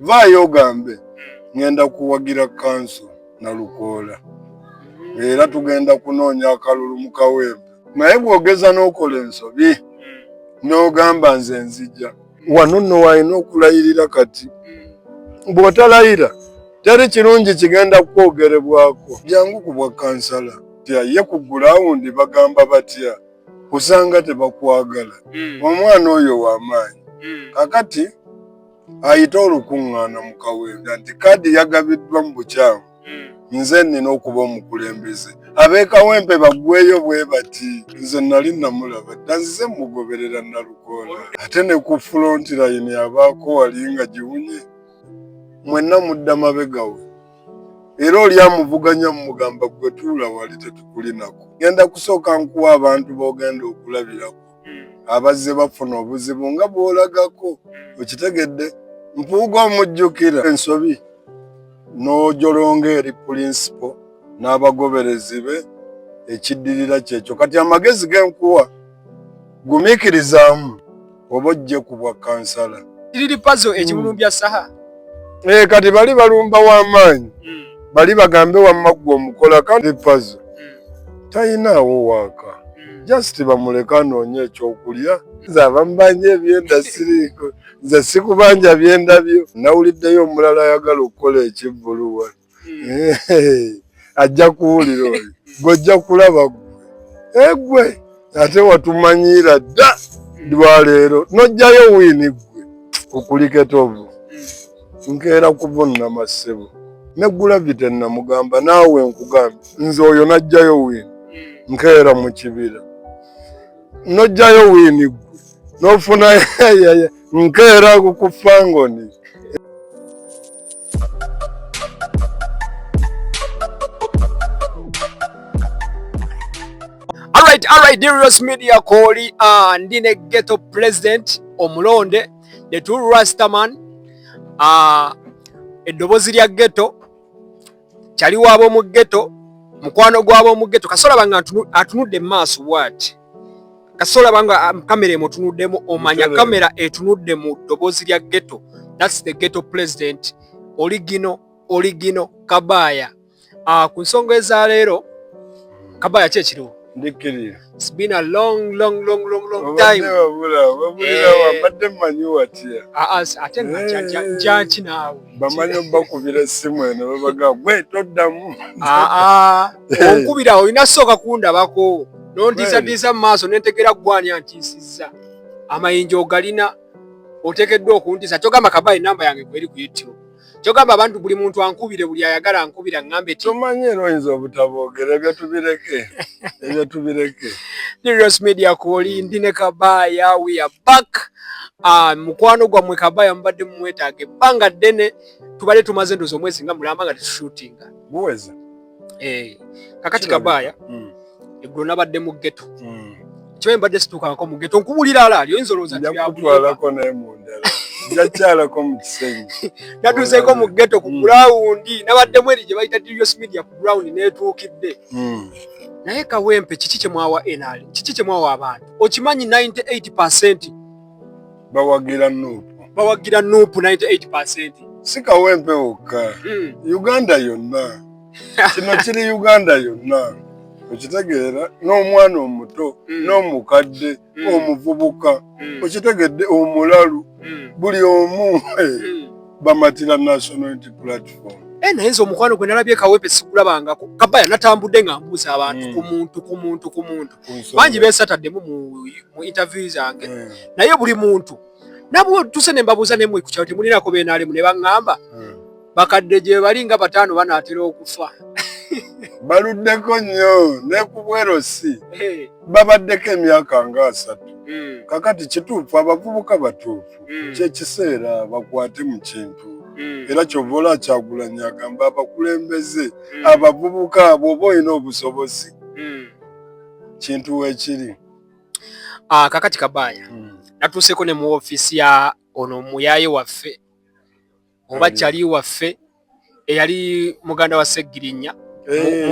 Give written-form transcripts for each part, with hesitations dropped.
Vaayo ogambe ngenda kuwagira kanso Nalukoola era tugenda kunoonya akalulu mu Kawempe. Naye bw'ogeza n'okola ensobi n'ogamba nze nzija wano nno walina okulayirira kati bw'otalayira teri kirungi kigenda kukwogerebwako. Jangu ku bwa kansala ye ku gulawundi bagamba batya osanga tebakwagala. Omwana oyo w'amaanyi kakati ayite olukuŋŋaana mu Kawempe nti kaadi yagabiddwa mu bukyamu, nze nnina okuba omukulembeze. Ab'e Kawempe baggweyo bwe bati. Nze nali namulaba dda, nzize mugoberera Nalukoola, ate ne ku front line abaako wali nga giwunye, mwenna mudda mabega we, era oli amuvuganya mumugamba gwe tuula wali tetukulinako. Genda kusooka nkuwa abantu b'ogenda okulabirako abazze bafuna obuzibu nga bw'olagako. Okitegedde? Mpuuga omujjukira ensobi n'ojolonga eri pulinsipo n'abagoberezi be, ekiddirira kyekyo. Kati amagezi genkuwa, gumiikirizaamu oba ojje ku bwa kansala. Liri pazo ekimulumbya saha. Kati bali balumba w'amaanyi, bali bagambe wamma ggwe omukola kandi pazo tayinaawo waaka, just bamuleke anoonye ekyokulya. Nze abamubanja ebyenda siriiko, nze sikubanja byenda byo. Nawuliddeyo omulala ayagala okukola ekivvulu wano, ajja kuwulira oyo gw'ojja kulaba ggwe egwe ate watumanyiira dda lwaleero n'ojjayo wiini ggwe okuliko etovu nkeera kuvunnama ssebo ne Gravity namugamba naawe nkugambye nze oyo n'ajjayo wiini nkeera mu kibira n'ojjayo wiini ggwe n'ofuna nkeera kukufa ngoni. Alright, Darius Media Koli, ndi ne ghetto president omulonde, the true Rastaman, eddoboozi lya ghetto, kyali waabo mu ghetto, mukwano gw'abo mu ghetto. Kasola banga atunudde mu maaso bw'ati, kasola banga kamera emutunuddemu, omanya kamera etunudde mu ddoboozi lya ghetto. That's the ghetto president, oligino oligino Kabaya. Ku nsonga ezaleero, Kabaya, ki ekiriwo? Ndikkirira. It's been a long, long, long, long, long time. Mbadde mmanyi watya. Ate nga njanki naawe. Bamanyi obakubira essimu eno babaga gwe toddamu. Onkubira olina sooka kundabako nontiisatiisa mu maaso nentegera gwani antiisizza amayinja ogalina oteekeddwa okuntiisa. Kyogamba Kabaya enamba yange kweri ku YouTube, kyogamba abantu buli muntu ankubire, buli ayagala ankubira ŋŋambe ti Tomanyi era oyinza obutaboogera ebyo, tubireke ebyo tubireke. Darius Media kwoli, ndi ne Kabaya, we are back. Mukwano gwammwe Kabaya mubadde mumwetaaga ebbanga ddene, tubadde tumaze ndoza omwezi nga mulamba nga tetushootinga. Guweza. Kakati Kabaya, eggulo nabadde mu ghetto. Kibaye mbadde situukangako mu ghetto, nkubulira alaali oyinza olowooza nti Njakutwalako naye mu ndala, njakyalako mu Kisenyi. Natuuseeko mu ghetto ku ground, nabaddemu eri gye bayita Darius Media ku ground neetuukidde. Naye Kawempe kiki kye mwawa NRM? Kiki kye mwawa abantu? Okimanyi 98% bawagira NUP. Bawagira NUP 98%. Si Kawempe wokka, Uganda yonna. Kino kiri Uganda yonna, okitegeera? N'omwana omuto, n'omukadde, omuvubuka, okitegedde, omulalu, buli omu bamatira National Unity Platform. Naye nze omukwano gwe nalabye Kawempe sikulabangako. Kabaya, natambudde nga mbuuza abantu ku muntu ku muntu ku muntu, bangi beesataddemu mu interview zange, naye buli muntu nabwo tuse ne mbabuuza nemwe ku kyalo temulinako beenaalemu, ne baŋŋamba bakadde gye bali nga bataano banaatera okufa. Baluddeko nnyo ne ku bwerosi babaddeko emyaka nga 30. Kakati kituufu, abavubuka batuufu, kyekiseera bakwate mu kintu, era kyova olaba Kyagulanyi agamba abakulembeze abavubuka bw'oba olina obusobozi kintu weekiri. Kakati Kabaya, natuuseko ne mu ofiisi ya ono muyaye waffe oba kyali waffe eyali muganda wa Segirinya.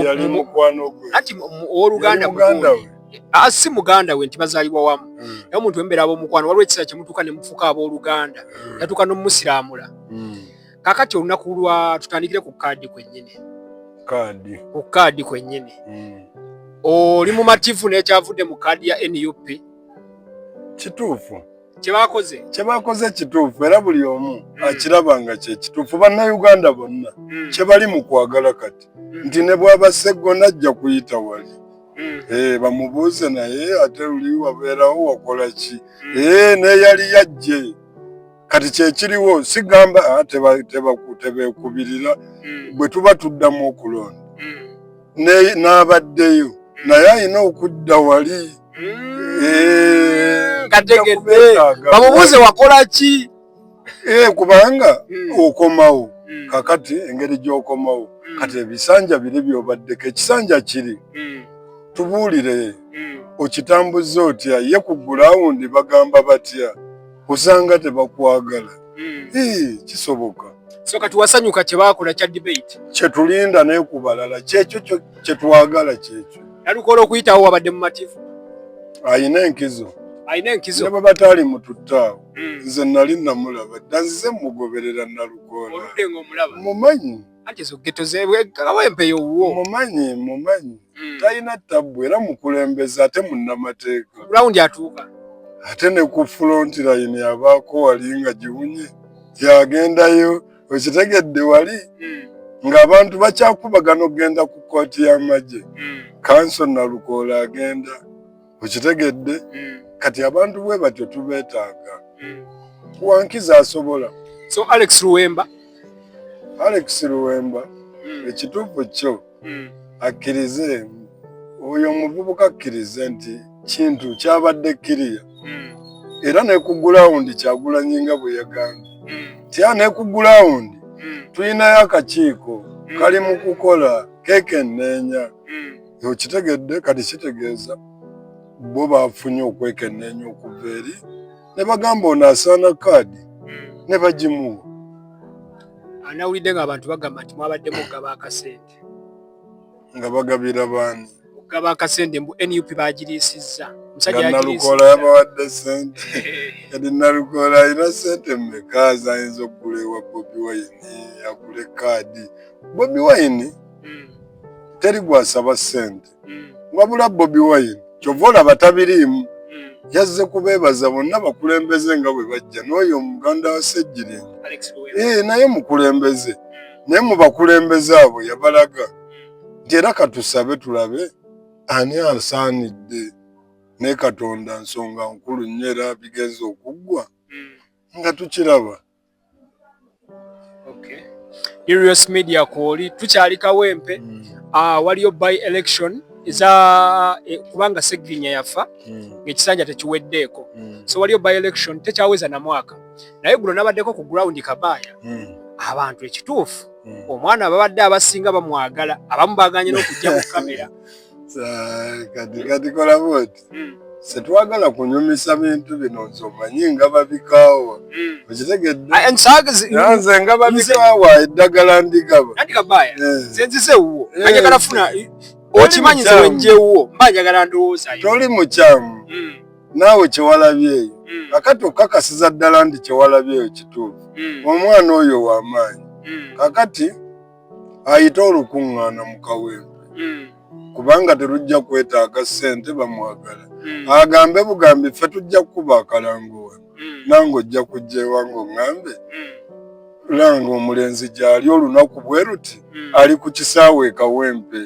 Yali mukwano gwe. Anti owooluganda, si muganda we nti bazaalibwa wamu, naye omuntu embeera ab'omukwano waliwo ekiseera kyemutuuka ne mufuuka abooluganda, yatuuka n'omusiramula. Kakati olunaku lwa tutandikire ku kaadi kwennyini. Kaadi. Ku kaadi kwennyini. Oli mumativu n'ekyavudde mu kaadi ya NUP? Kituufu. Kyebakoze? Kyebakoze kituufu era buli omu akiraba nga kye kituufu. Bannayuganda bonna kyebali mu kwagala kati nti ne bw'aba Sseggona ajja kuyita wali. Bamubuuze naye ate luli wabeerawo wakola ki? N'eyali yajje. Kati kyekiriwo sigamba tebeekubirira bwe tuba tuddamu okulonda n'abaddeyo naye alina okudda wali. Kategedde bamubuuze wakola ki? Kubanga okomawo kakati engeri gy'okomawo kati ebisanja biri by'obaddeko ekisanja kiri tubuulire okitambuzza otya ye ku gulawundi bagamba batya osanga tebakwagala. Kisoboka. So kati wasanyuka kye baakola kya debate? Kye tulinda naye ku balala kyekyo kye twagala kyekyo. Nalukola okuyitawo wabadde mumativu? Ayina enkizo. Ayina enkizo. Ne bwe bataali mututte awo nze nali namulaba dda nzize mugoberera Nalukoola. Oludde ng'omulaba? Mumanyi. Anti ezo ghetto Kawempe yowuwo. Mumanyi. Talina tabbu era mukulembeze ate munnamateeka. Ground atuuka. Ate ne ku front line abaako wali nga giwunye yagendayo okitegedde wali ng'abantu bakyakubagana okugenda ku kkooti y'amagye. Kanso Nalukoola agenda okitegedde kati abantu bwe batyo tubeetaaga. Wankiza asobola. So Alex Luwemba? Alex Luwemba ekituufu kyo akkirize oyo omuvubuka akkirize nti kintu kyabadde kiriya era ne ku gulawundi Kyagulanyi nga bwe yagambye tya ne ku gulawundi tulinayo akakiiko kali mu kukola keekenneenya okitegedde kati kitegeeza bo bafunye okwekenneenya okuva eri ne bagamba ono asaana kaadi ne bagimuwa. Anawulidde ng'abantu bagamba nti mwabadde mugaba akasente. Nga bagabira baani? Mugaba akasente mbu NUP bagiriisizza. Omusajja Nalukoola yabawadde ssente. Kati Nalukoola alina ssente mmeka z'ayinza okugula ewa Bobi Wine agule kaadi? Bobi Wine teri gwasaba ssente. Wabula Bobi Wine kyova olaba tabiriimu yazze kubeebaza bonna bakulembeze nga bwe bajja n'oyo omuganda wa Ssegirinya naye mukulembeze naye mu bakulembeze abo yabalaga nti era katusabe tulabe ani asaanidde ne Katonda nsonga nkulu nnyo era bigenze okuggwa nga tukiraba. Urios Media kwoli tukyali Kawempe. Waliyo by election eza kubanga Ssegirinya yafa ng'ekisanja tekiweddeeko so waliyo by election tekyaweza na mwaka naye guno nabaddeko ku ground Kabaaya abantu ekituufu omwana babadde abasinga bamwagala abamu baganye n'okujja mu kamera. Kati kola bwoti setwagala kunyumisa bintu bino nze omanyi nga babikaawa okitegedde nze nga babikaawa eddagala ndigaba. Anti Kabaaya nze nzize ewuwo njagala funa okimanyi nze wenje ewuwo mba njagala ndowoozayo. Toli mukyamu naawe kyewalabyeyo kakati okakasiza ddala nti kyewalabyeyo kituufu omwana oyo w'amaanyi kakati ayite olukuŋŋaana mu Kawempe kubanga terujja kwetaaga ssente bamwagala agambe bugambi ffe tujja kukuba akalango wano nange ojja kujja ewange oŋŋambe langa omulenzi gy'ali olunaku bwe luti ali ku kisaawe e Kawempe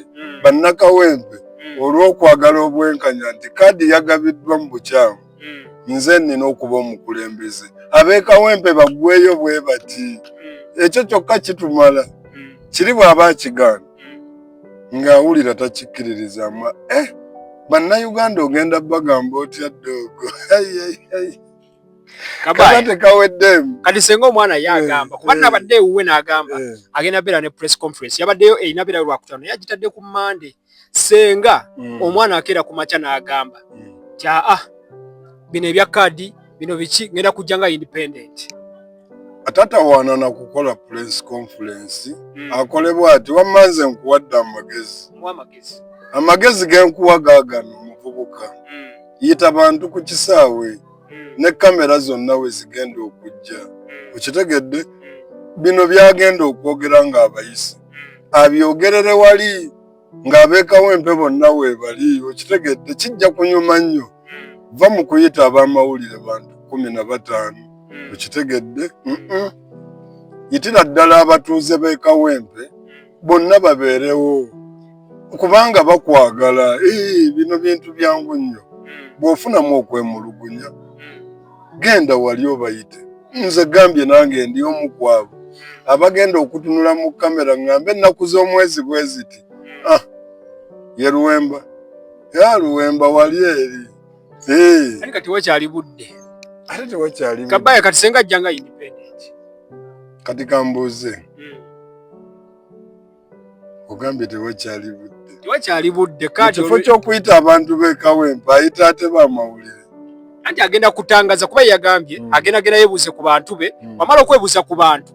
bannakawempe olw'okwagala obwenkanya nti kaadi yagabiddwa mu bukyamu nze nnina okuba omukulembeze ab'e Kawempe baggweyo bwe bati ekyo kyokka kitumala kiri bw'aba akigaana ng'awulira takikkiririzaamu bannayuganda ogenda bagamba otya ddoogo kaba tekaweddemu. Kati senga omwana ye agamba kuba nabadde ewuwe n'agamba agenda beera ne press conference yabaddeyo erina beerayo Lwakutaano yagitadde ku Mande senga omwana akeera ku makya n'agamba nti aa bino ebya kaadi bino biki ngenda kujja nga independent. Atatawaana na kukola press conference akolebwa ati wamma nze nkuwadde amagezi amagezi genkuwa gaagano omuvubuka yita bantu ku kisaawe ne kamera zonna we zigenda okujja okitegedde. Bino byagenda okwogera ng'abayise abyogerere wali ng'abeekawempe bonna weebali, okitegedde, kijja kunyuma nnyo. Va mu kuyita ab'amawulire bantu 15, okitegedde, yitira ddala abatuuze b'e Kawempe bonna babeerewo kubanga bakwagala. Bino bintu byangu nnyo, bw'ofunamu okwemulugunya genda wali obayite. Nze gambye nange ndi omu ku abo abagenda okutunula mu kamera ŋŋambe ennaku z'omwezi bwe ziti, ah, ye Luwemba, ya Luwemba wali eri. Ate kati wakyali budde. Ate tewakyali. Kabaya kati senga ajja nga independent. Kati kambuuze, ogambye tewakyali budde. Tewakyali budde. Kati kifo ky'okuyita abantu b'e Kawempe ayita ate bamawulire. Anti agenda kutangaza kuba yagambye agenda genda yebuuze ku bantu be, wamala okwebuuza ku bantu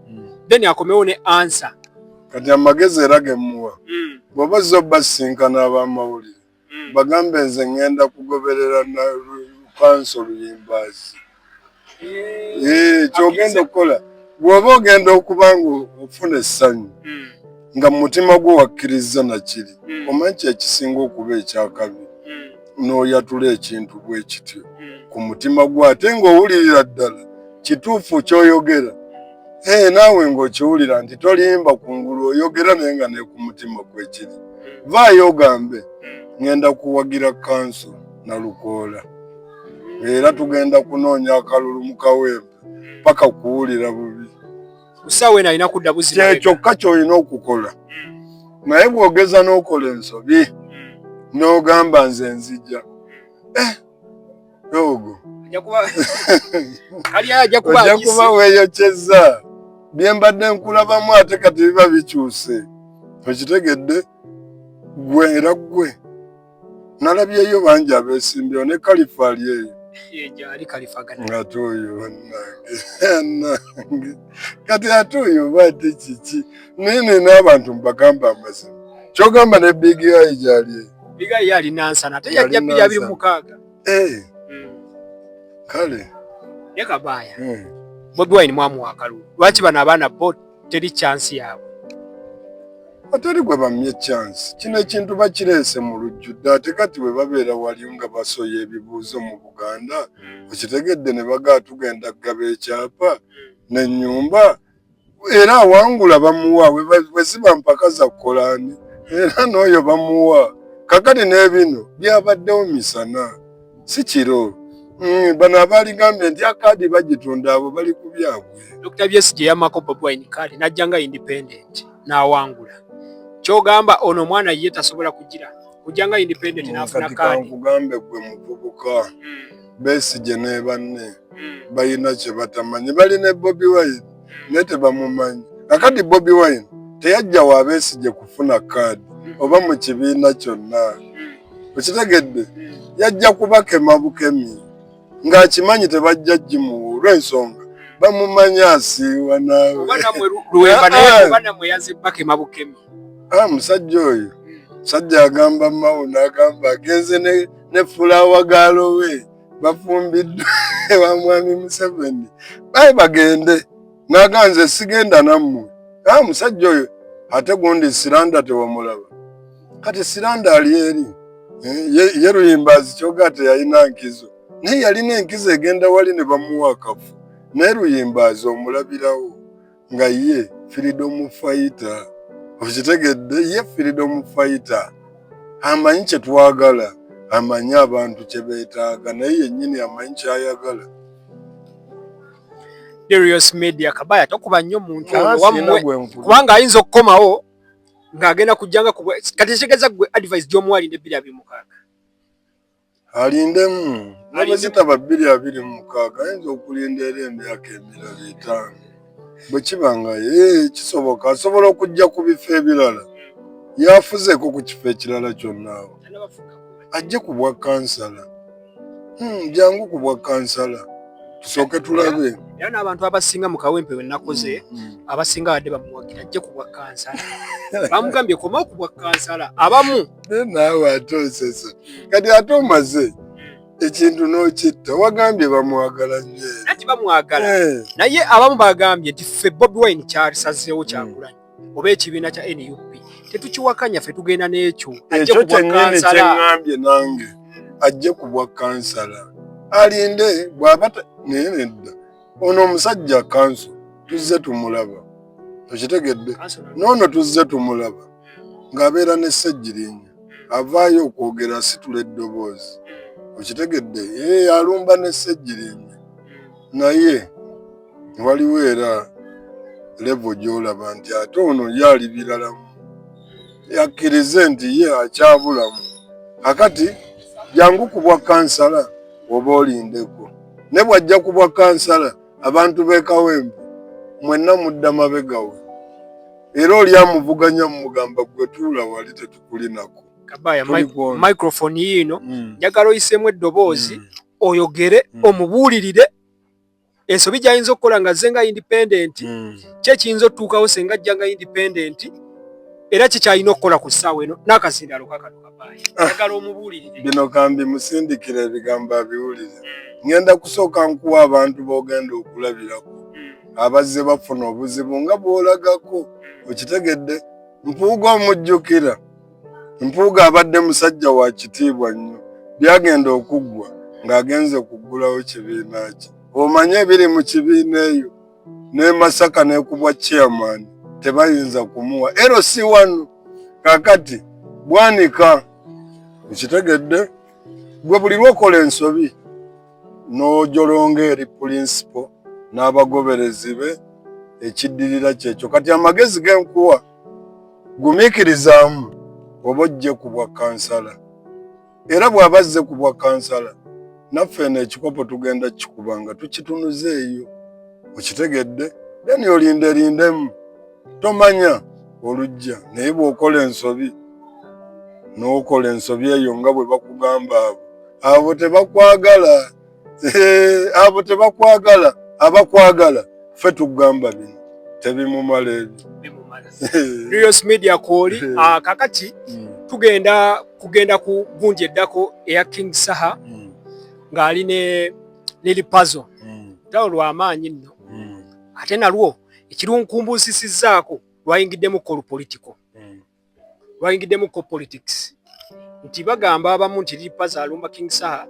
then akomewo ne answer. Kati amagezi era gemuwa, bw'oba zo basisinkana ab'amawulire, bagambe nze ŋŋenda kugoberera na kanso Luyimbaazi. Kyogenda okukola bw'oba ogenda okuba nga ofuna essanyu nga mu mutima gwo wakkiriza nakiri, omanyi kyekisinga okuba ekyakabi, n'oyatula ekintu bwe kityo ku mutima gwo ate ng'owulirira ddala kituufu ky'oyogera, naawe ng'okiwulira nti tolimba kungulu oyogera naye nga ne ku mutima kwekiri. Vaayo ogambe ŋŋenda kuwagira kanso Nalukoola, era tugenda kunoonya akalulu mu Kawempe paka kuwulira bubi. Kusaawa eno alina kudda buzima. Kyekyokka ky'olina okukola, naye bw'ogeza n'okola ensobi n'ogamba nze nzija, ogo ojja kuba weeyokyezza. Bye mbadde nkulabamu ate kati biba bikyuse, okitegedde? Gwe era gwe nalabyeyo bangi abeesimbyewo ne Kalifa ali eyo. Ate oyo bannange, kati ate oyo oba ate kiki? Naye nina abantu mbagamba amazima, kyogamba ne Big Eye gyali eyo. Big Eye ali Nansana ate yajja 2026. Kale ye Kabaya, Bobi Wine mwamuwa akalulu, lwaki bano abaana bo teri chance yaabwe? Ateri gwe bamye chance. Kino ekintu bakireese mu lujjudde, ate kati bwe babeera wali nga basoya ebibuuzo mu Buganda, okitegedde, ne bagaa tugenda kugaba ekyapa n'ennyumba, era awangula bamuwa. Bwe ziba mpaka za kukolaani, era n'oyo bamuwa. Kakati n'ebino byabaddewo misana si kiro. Bano abaaligambye nti akaadi bagitunda, abo bali ku byabwe. Dr. Besigye yamako Bobi Wine kaadi n'ajja nga independent n'awangula. Kyogamba ono omwana ye tasobola kugira kujja nga independent n'afuna kaadi? Nkugambe gwe muvubuka, Besigye ne banne balina kye batamanyi. Balina Bobi Wine naye tebamumanyi. Kakati Bobi Wine teyajja wa Besigye kufuna kaadi oba mu kibiina kyonna, okitegedde? Yajja kubakema bukemi ng'akimanyi tebajja gimuwa olw'ensonga bamumanyi asiiwa naawe. Musajja oyo musajja agamba mawo n'agamba agenze ne flower girl we bafumbiddwa ewa mwami Museveni, baye bagende, n'aganze sigenda nammwe. Musajja oyo ate gundi Siranda tewamulaba. Kati Siranda ali eri ye Luyimbaazi, kyoga teyalina nkizo, naye yalina enkizo egenda wali ne bamuwa akafu, naye Luyimbaazi omulabirawo nga ye freedom fighter, okitegedde? Ye freedom fighter amanyi kye twagala, amanyi abantu kye beetaaga, naye yennyini amanyi kyayagala. Darius Media, Kabaya tokuba nnyo muntu ono wammwe, kubanga ayinza okukomawo ng'agenda kujjanga. Kati ekitegeeza gwe advice gy'omuwa, alinde 2026? Alindemu, ne zitaba 2026 ayinza okulinda era emyaka emirala 5 bwe kiba nga ye kisoboka, asobola okujja ku bifo ebirala. Yafuzeeko ku kifo ekirala kyonna awo, ajje ku bwa kansala. Jangu ku bwa kansala tusooke tulabe. Era n'abantu abasinga mu Kawempe we nakoze, abasinga badde bamuwagira ajje ku bwa kansala, bamugambye komawo ku bwa kansala abamu. Naawe ate osesa kati ate omaze. Ekintu n'okitta wagambye bamwagala nnyo. Anti bamwagala eh. Naye abamu bagambye nti ffe Bobi Wine kyalisazeewo Kyagulanyi oba ekibiina kya NUP tetukiwakanya, ffe tugenda n'ekyo. Ekyo kyennyini kyeŋŋambye nange, ajje ku bwa kansala alinde bw'aba naye nedda. Ono omusajja kanso tuzze tumulaba, okitegedde? Noono tuzze tumulaba ng'abeera ne Ssegirinya, avaayo okwogera asitula eddoboozi, okitegedde? Ee, alumba ne Ssegirinya, naye waliwo era levo gy'olaba nti ate ono ye ali biralamu, akkirize nti ye akyabulamu. Akati jangu ku bwa kansala oba olindeko, ne bw'ajja ku bwa kansala abantu b'e Kawempe mwenna mudda mabega we, era oli amuvuganya mumugamba gwe tuula wali tetukulinako. Kabaya, microphone yiino, njagala oyiseemu eddoboozi, oyogere, omubuulirire ensobi gy'ayinza okukola nga azze nga independent, ki ekiyinza otutuukawo senga ajja nga independent, era kikyalina okukola ku ssaawa eno n'akazindaalo kakano. Kabaaya, njagala omubuulirire. Bino kambi musindikira ebigambo abiwulire. Ngenda kusooka nkuwa abantu b'ogenda okulabirako abazze bafuna obuzibu nga bw'olagako, okitegedde? Mpuuga omujjukira? Mpuuga abadde musajja wa kitiibwa nnyo, byagenda okuggwa ng'agenze kuggulawo kibiina kye. Omanye ebiri mu kibiina eyo ne Masaka nekubwa chairman tebayinza kumuwa LC wano. Kakati Bwanika, okitegedde? Gwe buli lwokola ensobi n'ojolonga eri pulinsipo n'abagoberezi be, ekiddirira kyekyo. Kati amagezi genkuwa, gumiikirizaamu oba ojje ku bwa kansala, era bw'aba azze ku bwa kansala naffe eno ekikopo tugenda kukikuba nga tukitunuza eyo, okitegedde? Then olinderindemu, tomanya olujja. Naye bw'okola ensobi n'okola ensobi eyo nga bwe bakugamba, abo abo tebakwagala, abo tebakwagala. Abakwagala ffe tugamba bino tebimumala ebyo. Reals Media kwoli. Kakati tugenda kugenda ku gundi eddako eya King Saha ng'ali ne Lil Pazo. Lutalo lw'amaanyi nno, ate nalwo ekirunkumbusisizzaako lwayingiddemu olupolitiko, lwayingiddemu ko politics, nti bagamba abamu nti Lil Pazo alumba King Saha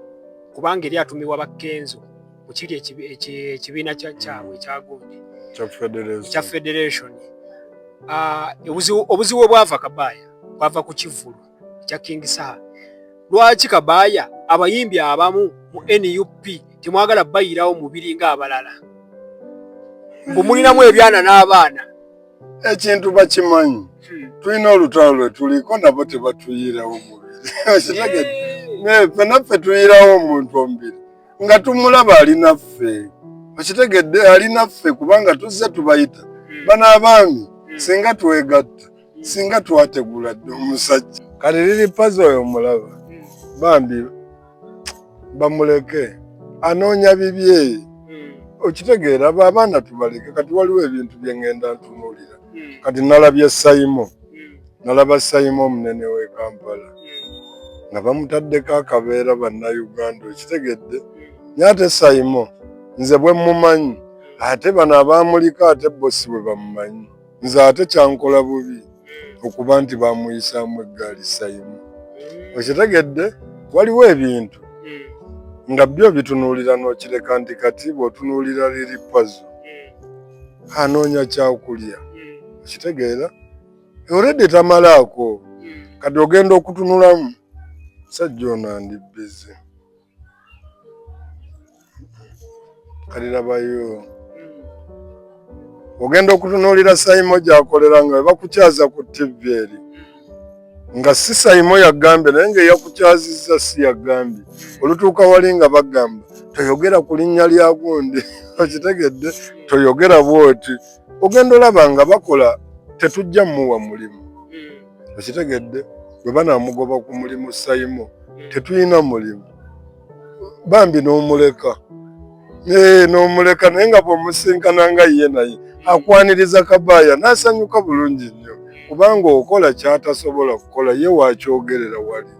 kubanga eri atumibwa Bakenzo mu kiri ekibiina kyabwe ekyagundi ekya federation. Obuzibu bwava Kabaaya bwava ku kivvulu ekya King Saha. Lwaki Kabaaya abayimbi abamu mu NUP temwagala bayirawo mubiri ng'abalala, mbu mulinamu ebyana n'abaana? Ekintu bakimanyi, tulina olutalo lwe tuliko nabo, tebatuyirawo mubiri, okitegedde? Ffe naffe tuyirawo omuntu omubiri nga tumulaba ali naffe, okitegedde? Ali naffe kubanga tuzze tubayita bano abaami, singa twegatta singa twategula dde omusajja. Kati Lil Pazo oyo omulaba, bambi bamuleke, anoonya bibye, okitegeera? Abo abaana tubaleke. Kati waliwo ebintu bye ŋŋenda ntunuulira. Kati nalabye Sayimo, nalaba Sayimo omunene w'e Kampala nga bamutaddeko akabeera bannayuganda, okitegedde? Naye ate Sayimo nze bwe mmumanyi, ate bano abaamuliko ate bo si bwe bamumanyi. Nze ate kyankola bubi okuba nti bamuyisaamu eggaali Sayimo, okitegedde? Waliwo ebintu nga byo bitunuulira n'okireka nti kati bw'otunuulira Lil Pazo anoonya kyakulya, okitegeera? Already tamalaako. Kati ogenda okutunulamu sajja ono andi busy. Kati labayo, ogenda okutunuulira Sayimo gy'akolera nga bakukyaza ku TV eri nga si Sayimo yagambye, naye nga eyakukyazizza si yagambye. Olutuuka wali nga bagamba toyogera ku linnya lya gundi, okitegedde? Toyogera bwoti. Ogenda olaba nga bakola tetujja muwa mulimu, okitegedde? Bwe banaamugoba ku mulimu Sayimo, tetulina mulimu. Bambi n'omuleka, n'omuleka, naye nga bw'omusinkana nga ye naye akwaniriza Kabaaya n'asanyuka bulungi nnyo, kubanga okola ky'atasobola kukola ye wakyogerera wali.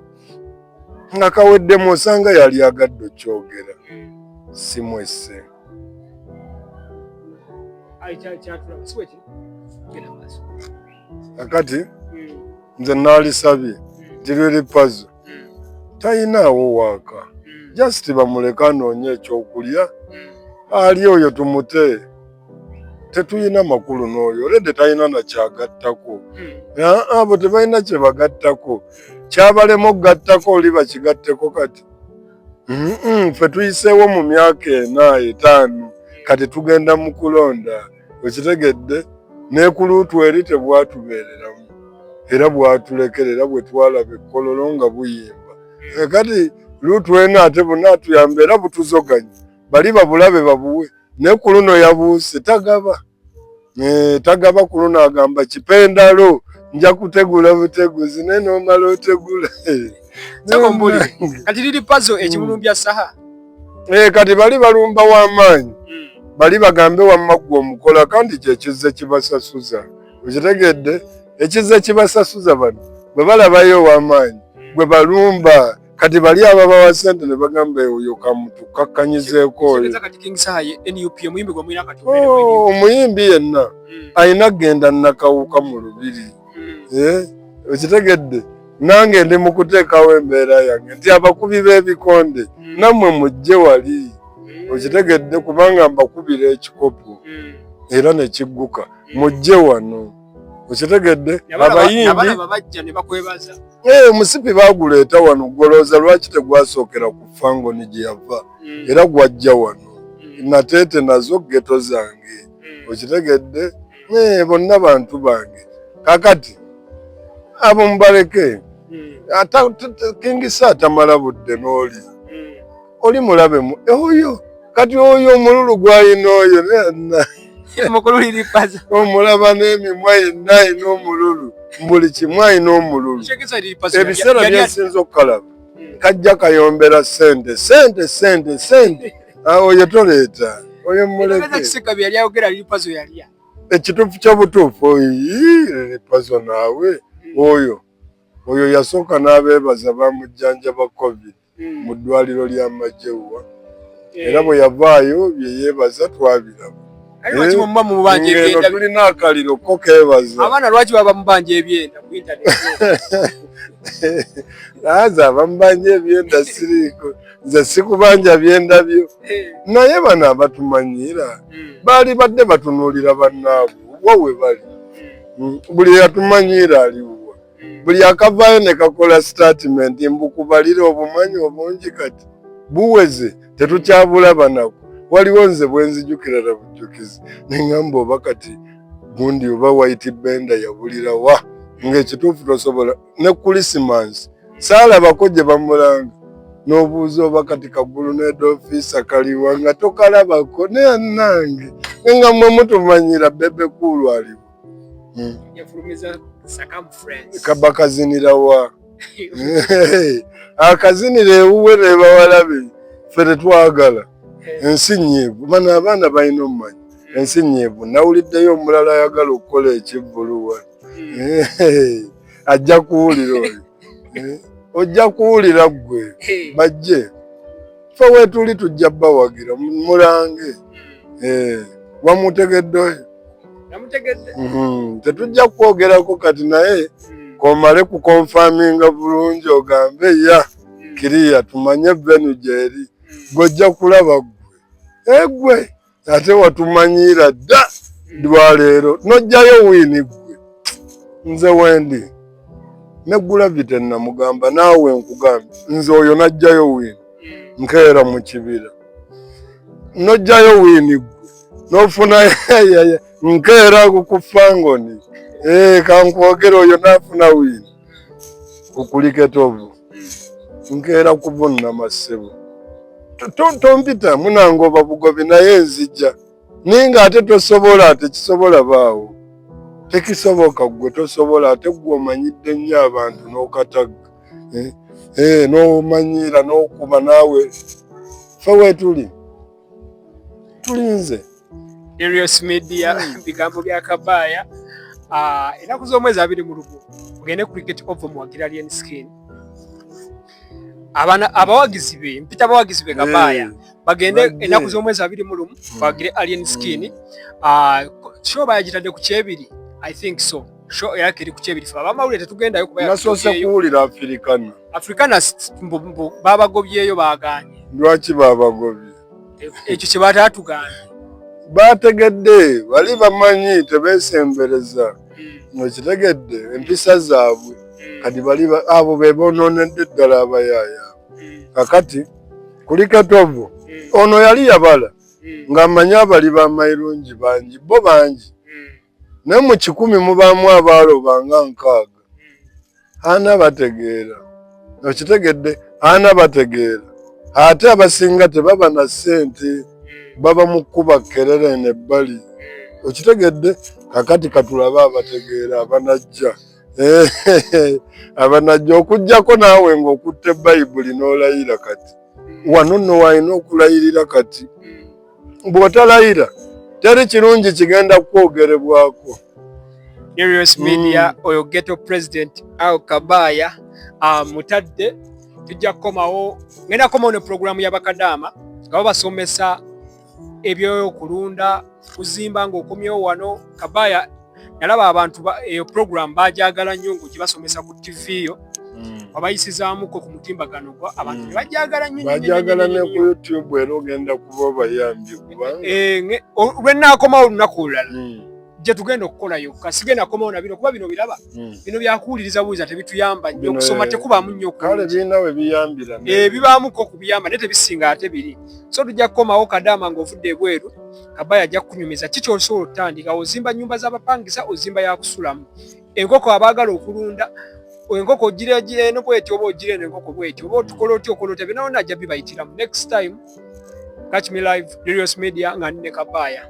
Nga kaweddemu osanga yali agadde okyogera. Simwesse. Kakati nze naalisabye nti Lil Pazo tayinaawo waaka, just bamuleke anoonye ekyokulya ali oyo tumute, tetuyina makulu n'oyo olede talina nakyagattako. Abo tebalina kye bagattako, kyabalema okugattako oli bakigatteko. Kati ffe tuyiseewo mu myaka 4 5, kati tugenda mu kulonda, okitegedde? N'ekuluutu eri tebwatubeereramu era bwatulekera, era bwe twalaba ekkololo nga buyimba. Kati luutu eno ate bunaatuyamba era butuzoganya, bali babulabe babuwe, naye ku luno yabuuse tagaba. Tagaba ku luno, agamba kipendalo nja kutegula buteguzi, naye n'omala otegula. Kati Lil Pazo ekimulumbya Saha. Kati bali balumba w'amaanyi, bali bagambe wamma ggwe omukola, kandi kyekizze kibasasuza, okitegedde? Ekizze kibasasuza bano bwe balabayo ow'amaanyi gwe balumba. Kati bali ababawa ssente ne bagamba oyo kamutukakkanyizeeko oyo. Omuyimbi yenna alina kugenda nakawuka mu lubiri, okitegedde? Nange ndi mu kuteekawo embeera yange nti abakubi b'ebikonde nammwe mujje wali, okitegedde? Kubanga mbakubira ekikopo era ne kigguka, mujje wano, okitegedde? Abayimbi omusipi baguleeta wano, golooza lwaki tegwasookera ku Fangoni gye yava, era gwajja wano nateete nazo ghetto zange, okitegedde? Bonna bantu bange. Kakati abo mubaleke. King Saha atamala budde n'oli oli mulabe oyo kati oyo omululu gwalina oyo omulaba n'emimwa yenna alina omululu, buli kimu alina omululu. Ebiseera byensinza okukalaba kajja kayombera sente sente sente sente. Oyo toleeta oyo, muleke. Ekituufu ky'obutuufu, Lil Pazo naawe oyo oyo yasooka n'abeebaza bamujjanjaba COVID mu ddwaliro ly'amagye wa, era bwe yavaayo bye yeebaza twabiraba. Ngeno tulina akaliro ko keebaza. Abaana lwaki baba mubanja ebyenda ku internet? Aza abamubanja ebyenda siriiko, nze sikubanja byenda byo, naye bano abatumanyiira baali badde batunuulira bannaabwe wa we bali. Buli eyatumanyiira aliwa? Buli akavaayo ne kakola statement mbukubalira obumanyi obungi kati buweze tetukyabulaba nako. Waliwo nze bwe nzijukira na bujjukizi ne ŋŋamba oba kati gundi oba White Benda yabulira wa, ng'ekituufu tosobola ne Christmas saalabako gye bamulanga, n'obuuza oba kati kagulu n'edofiisa kaliwa nga tokalabako. Naye nange nga mmwe mutumanyira Bebe Cool aliwo. Kaba kazinira wa akazinira ewuwe ne bawala be, ffe tetwagala ensi nyiivu. Bano abaana balina omumanyi ensi nyiivu. Nawuliddeyo omulala ayagala okukola ekivvuluwa, ajja kuwulira oyo, ojja kuwulira ggwe. Bajje, ffe weetuli tujja bawagira mulange. Wamutegedde oyo? Tetujja kwogerako kati, naye komale kuconfirminga bulungi ogambe ya kiriya tumanye venue gyeri, gwojja kulaba ggwe egwe ate watumanyiira dda lwaleero nojjayo wiini ggwe. Nze wendi ne Gravity namugamba naawe nkugambye nze oyo najjayo wiini nkeera mu kibira, nojjayo wiini ggwe nofuna nkeera ku Fangoni, kankwogera oyo naafuna wiini kukulika etovu nkeera kuvunna masebo tompita munangoba bugobi, naye nzija naye nga ate tosobola, tekisobola baawo, tekisoboka ggwe tosobola, ate ggwe omanyidde nnyo abantu n'okatagga, n'omanyiira n'okuba naawe. Ffe weetuli tulinze. Darius Media, bigambo bya Kabaaya. Ennaku z'omwezi 21 ogende Cricket Oval muwagira Alien Skin. Abana abawagizi be mpita abawagizi be Kabaya bagende ennaku z'omwezi 21 bagire Alien Skin. Show bayagitadde ku kyebiri, I think so. Show yake eri ku kyebiri, fe abamawulire tetugendayo kuba Nasoose kuwulira Africana. Africana babagobyeyo, baganye. Lwaki babagobye? Ekyo kye bataatugambye. Bategedde bali bamanyi tebeesembereza, okitegedde, empisa zaabwe. Kati bali abo be bonoonedde ddala abayaaya. Kakati kuliko etovu ono yali yabala ng'amanyi abali b'amayirungi bangi, bo bangi, naye mu 100 mubaamu abaaloba nga 60. Ana bategeera, okitegedde, ana bategeera, ate abasinga tebaba na ssente, baba mu kkuba kerere eno ebbali, okitegedde. Kakati katulabe abategeera abanajja okugjako naawe ng'okutte Bayibuli n'olayira. Kati wano nno walina okulayirira. Kati bw'otalayira teri kirungi kigenda kwogerebwako. Darius Media, oyo ghetto president Al Kabaya mutadde. Tujja kukomawo, ngenda kukomawo ne programu y'abakadaama nga babasomesa ebyokulunda, kuzimba ng'okomyewo wano. Kabaya nalaba abantu eyo program bajagala nnyo ng'ogibasomesa ku TV yo, wabayisizaamuko ku mutimbagano gwa abantu ne bajagala nnyo. Bajagala ne ku YouTube, era ogenda kuba obayambye kubanga Lwe nnaakomawo olunaku olulala gye tugenda okukola yokka, sigenda kukomawo na bino kuba bino biraba bino byakuwuliriza buwuliza, tebituyamba nnyo. Okusoma tekubaamu nnyo. Kale birina we biyambira. Bibaamuko okubiyamba naye tebisinga ate biri. So tujja kukomawo kadaama ng'ovudde ebweru. Kabaya ajja kukunyumiza ki kyosobola otandika: ozimba nnyumba z'abapangisa, ozimba yakusulamu, enkoko, abaagala okulunda enkoko ogira eno bweti oba ogira eno enkoko bweti oba otukola otya, okola otya, byonna ajja bibayitiramu next time. Catch me live, Darius Media, nga ndi ne Kabaya.